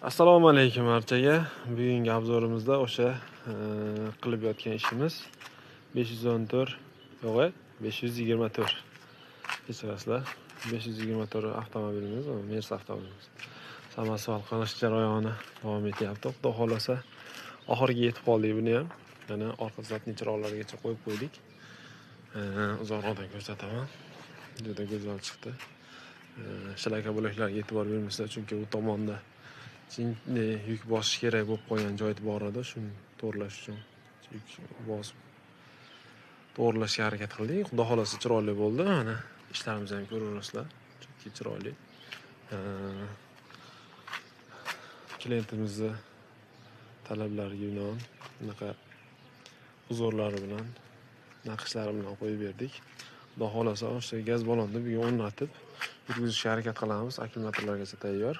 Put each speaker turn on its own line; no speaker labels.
Assalomu alaykum barchaga. Bugungi обзор imizda o'sha qilib yotgan ishimiz 514, yo'q, 524. Kechirasizlar. 524 avtomobilimiz, Mercedes avtomobilimiz. Samosval qilish jarayoni davom etyapti. Xudo xolasa oxiriga yetib qoldik buni ham. Mana orqa задний chiroqlargacha qo'yib qo'ydik. Uzoqroqdan ko'rsataman. Juda go'zal chiqdi. Shlaka bo'laklarga e'tibor bermaslar, chunki u tomonda yuk bosish kerak bo'lib qolgan joy bor edi. Shuni to'g'irlash uchun yuk bosib to'g'irlashga harakat qildik. Xudo xolasa chiroyli bo'ldi. Mana ishlarimizni ham ko'raverasizlar. Chunki chiroyli. Klientimizni talablariga binoan bunaqa узор lari bilan, naqshlari bilan qo'yib berdik. Xudo xolasa o'sha gaz ballonni bugun o'rnatib yurgizishga harakat qilamiz. Akkumulyatorlargacha tayyor.